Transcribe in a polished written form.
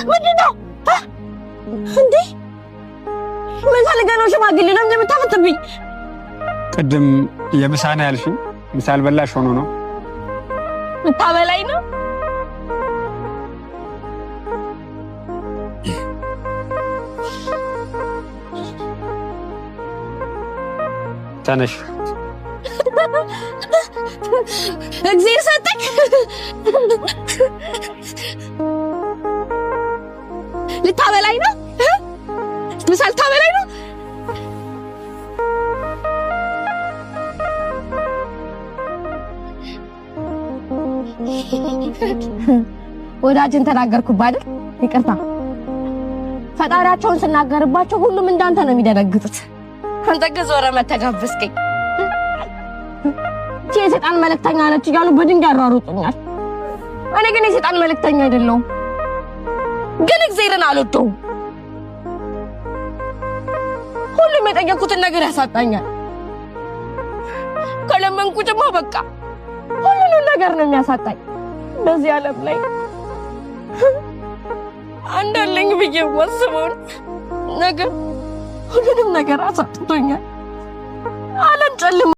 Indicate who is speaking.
Speaker 1: ምንድን ነው እንዴ? ምን ፈልገህ ነው? ሽማግሌ ነው እንደምታፈጥብኝ?
Speaker 2: ቅድም የምሳ ነው ያልሽኝ፣ ምሳ አልበላሽ ሆኖ ነው?
Speaker 1: ልታበላኝ ነው?
Speaker 2: ተነሽ።
Speaker 1: እግዚአብሔር ሰጠኝ። ልታበላኝ ነው? ምሳ ልታበላኝ ነው? ወዳጅን ተናገርኩብህ አይደል? ይቅርታ። ፈጣሪያቸውን ስናገርባቸው ሁሉም እንዳንተ ነው የሚደነግጡት። አንተ ግን ዞረህ መተህ ጋበዝከኝ። ይህቺ የሰይጣን መልእክተኛ ነች እያሉ በድንጋይ ያሯሩጡኛል። እኔ ግን የሰይጣን መልእክተኛ አይደለሁም። ግን እግዚአብሔርን አልወደውም። ሁሉም የጠየኩትን ነገር ያሳጣኛል። ከለመንኩትማ በቃ ሁሉንም ነገር ነው የሚያሳጣኝ። በዚህ ዓለም ላይ አንድ አለኝ ብዬ የማስበውን ነገር ሁሉንም ነገር አሳጥቶኛል። ዓለም ጨልማ